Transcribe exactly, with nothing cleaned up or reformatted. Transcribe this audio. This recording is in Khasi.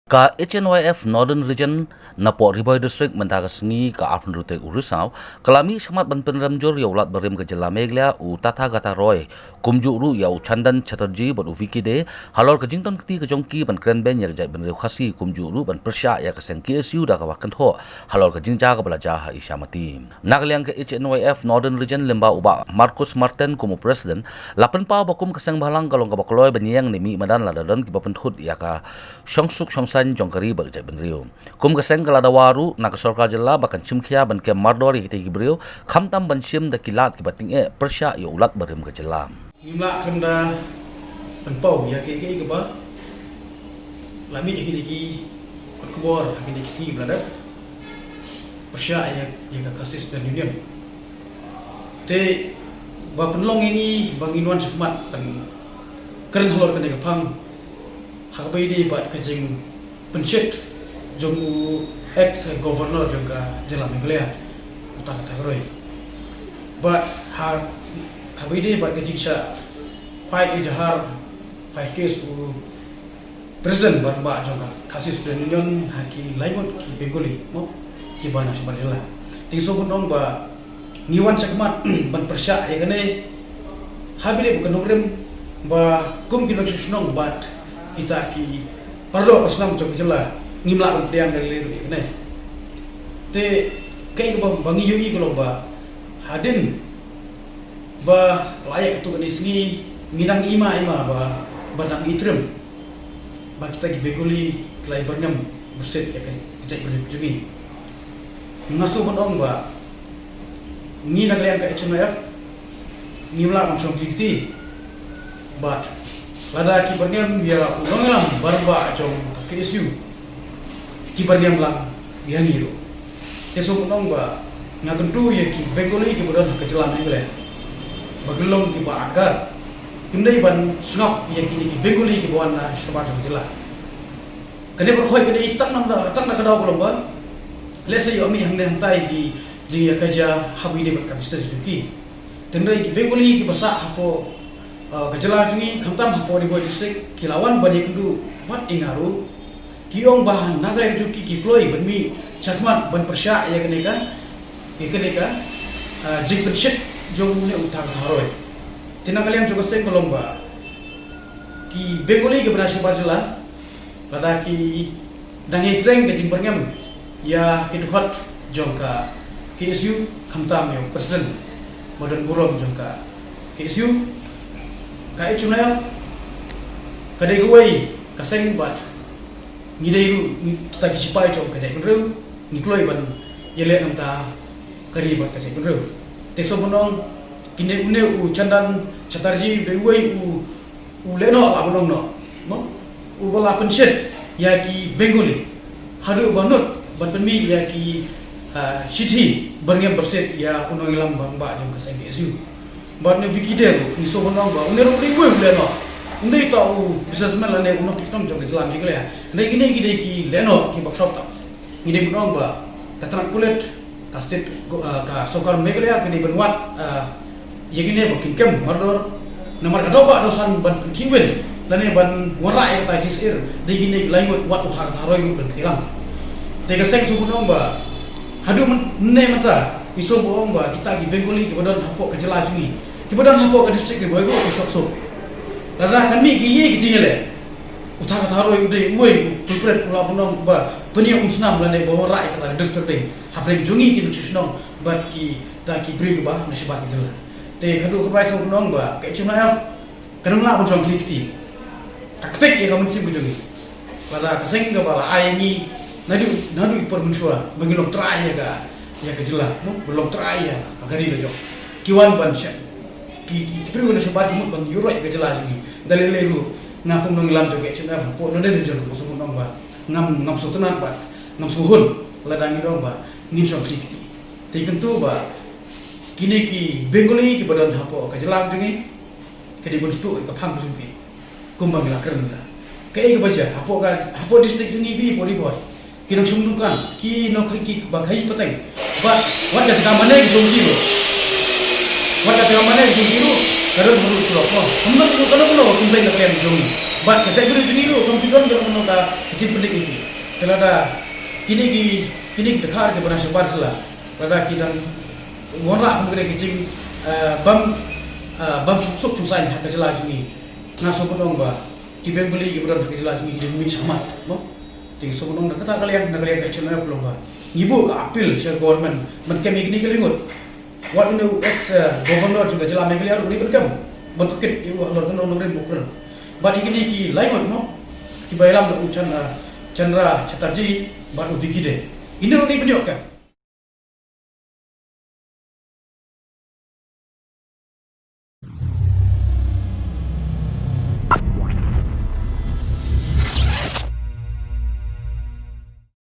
Ka H N Y F Northern Region napoh Ri Bhoi District mynta ka sngi ka arphew hynriew tarik u Risaw ka la mih shakhmat ban pynrem jur ïa u Lat barim ka jylla Meghalaya u Tathagata Roy, kumjuh ruh ïa u Chandan Chatterjee bad u Vicky Dey halor ka jington kti ka jong ki ban kren beiñ ïa ka jaitbynriew Khasi, kumjuh ruh ban pyrshah ïa ka seng K S U da kaba kynthoh halor ka jingjia kaba la jia ha Isha Mati. Na ka liang ka H N Y F Northern Region lyngba u Bah Marcus Marten kum u President la pynpaw ba kum ka seng bhalang ka long kaba kloi ban ïeng ne mih madan lada don kiba pynthut ïa ka shongsuk shongsaiñ jong ka ri bad ka jaitbynriew. Kum ka seng ka la dawa ruh na ka sorkar jylla ba kan shim khia ban kem mardor ïa kitei ki briew, khamtam ban shim da ki lad kiba tyngeh pyrshah ïa u Lat barim ka jylla. Ngim lah khlem da pynpaw ïa kiei kiei kiba la mih ha kine ki kot khubor ha kine ki sngi ba la dep pyrshah ïa, ïa ka Khasi Student Union. Te ba pynlong ïa ngi ba ngin wan shakhmat ban kren halor kane ka phang ha kaba ïadei bad ka jingpynshit jong u ex governor jong ka jylla Meghalaya, u Tathagata Roy. Bad ha, ha kaba ïadei bad ka jingshah fight ïa jahar, five case u President bad rangbah jong ka Khasi Student Union ha ki laingut ki Bengali, mo, kiba na shabar jylla. Te nga sngewbha ban ong ba ngi wan shakhmat ban pyrshah ïa kane ha kaba ïadei bad ka nongrim ba kum ki nongshong shnong bad kita ki paralok pansnam jong ka jylla ngim lah ban pdiang da lei ruh ïa kane. Te kaei kaba, ba ngi ïohi ka long ba hadien ba la ïaid katto katne sngi ngi dang ïma ïma ba, ba dang itrim ba kita ki Bengali ki la ïa byrngem byrsit ïa ka, ka jaitbynriew jong ngi. Nga sngewbha ban ong ba ngi na ka liang ka H N Y F ngim lah ban shong kti kti. Bad lada ki byrngem ïa u nongïalam ba rangbah jong ka K S U, ki byrngem lang ïa ngi ruh. Te sngewbha ban ong ba nga kyntu ïa ki Bengali kiba don ha ka jylla Meghalaya ba ki long kiba adgar, kim dei ban sngap ïa kine ki Bengali kiba wan na shabar jong ka jylla. Kane baroh kane tang na, tang na ka daw ka long ba lehse ïoh mih hangne hangtai ki jingïakajia ha kaba ïadei bad ka business jong ki. Tynrai ki Bengali kiba sah hapoh, uh, ka jylla jong ngi, khamtam hapoh Ri Bhoi District, ki la wan ban ïakynduh wat ïa nga ruh. Ki ong ba na ka liang jong ki ki kloi ban mih shakhmat ban pyrshah ïa kane ka, ïa kane ka, uh, jingpynshit jong une u Tathagata Roy. Te na ka liang jong ka seng ka long ba ki Bengali kiba na shabar jylla, lada ki dang ïakren ka jingbyrngem ïa ki dkhot jong ka K S U, khamtam ïa u President ba don burom jong ka K S U, ka H N Y F ka dei kawei ka seng bad ngi dei ruh ngi, kita ki shipai jong ka jaitbynriew, ngi kloi ban ïaleh na ka bynta ka ri bad ka jaitbynriew. Te sngewbha ban ong kine, une u Chandan Chatterjee u dei uwei u u lehnoh, la ban ong noh, mo? Uba la pynshit ïa ki Bengali haduh ba nud ban pynmih ïa ki, ah, shithi byrngem byrsit ïa u nongïalam ba rangbah jong ka seng K S U. Bad une u Vicky Dey ruh ngi sngewbha ban ong ba une ruh u dei uwei u lehnoh. Um dei tang u businessman lane u nongshong shnong jong ka jylla Meghalaya. Hynrei kine ki dei ki lehnoh kiba khraw tam. Ngi dei ban ong ba ka tnat pulit, ka state go-, ah, ka sorkar Meghalaya ka dei ban wad, ah, ïa kine ba kin kem mardor. Namar ka daw ba daw san ban pynkhih win lane ban wanrah ïa kata ka jingsyier, dei kine ki laingut, wat u Tathagata Roy ruh ban kylliang. Te ka seng sngewbha ban ong ba haduh myn-, mynne mynta ngi sngewbha ban ong ba kita ki Bengali kiba don hapoh ka jylla jong ngi, kiba don hapoh ka district Ri Bhoi ruh ki shoh suk. Lada kan mih kiei kiei ki jingïaleh, u Tathagata Roy u dei uwei u culprit, u la ban ong ba pynïoh umsnam lane ba wanrah ïa kata ka disturbing hapdeng jong ngi ki nongshong shnong bad kita ki briew kiba na shabar ka jylla. Te khatduh khatwai sngewbha ban ong ba ka H N Y F kan ym lah ban shong khlei kti. Ka ktik ïa ka mynsiem ka jong ngi. Lada ka seng kaba la ai ïa ngi naduh, naduh ki por mynshuwa ba ngi long trai ïa ka, ïa ka jylla, mo, ba long trai ïa ka ri ka jong. Ki wan ban sha, ki, ki, ki briew na shabar ki mut ban ïuhroh ïa ka jylla jong ngi. Da lei lei ruh nga kum nongïalam jong ka H N Y F hapoh Northern Region, nga sngewbha ban ong ba ngam, ngam sngewtynnat bad ngam sngewhun lada ngi ong ba ngin shong khlei kti. Te kyntu ba kine ki Bengali kiba don hapoh ka jylla jong ngi ka dei ban sdang ïa ka phang ka jong ki. Kumba ngi la kren mynta, kaei kaba jia hapoh ka, hapoh district jong ngi, hapoh Ri Bhoi, ki nongshong dukan, ki nongkhaïi, kiba khaïi pateng, bad wat ka jaka mane ka jong ki ruh, wat ka jaka mane ka jong ki ruh ka don haduh surok, mo. Kumno, kumno, kumno, kumno ka complain na ka liang jong ngi? Bad ka jaitbynriew jong ngi ruh kam ju don ka long ka jingpyndik ïa ki. Te lada kine ki, kine ki dkhar kiba na shabar jylla, lada ki dang wanrah kum kane ka jing, eh, bym, eh, bym suk suk suk saiñ ha ka jylla jong ngi. Nga sngewbha ong ba ki Bengali kiba don ha ka jylla jong ngi ki dang mih shakhmat, mo. Te sngewbha ong na kata ka liang, na ka liang ka H N I F long ba ngi buh ka appeal sha government ban kem ïa kine ki laingut. Wat ïa u ex, eh, governor jong ka jylla Meghalaya ruh u dei ban kem ban tohkit ïa u halor ka nongrim u kren. Bad ïa kine ki laingut, mo, kiba ïalam da u Chan-, eh, Chandra Chatterjee bad u Vicky Dey. Kine ruh u dei ban ïoh kem.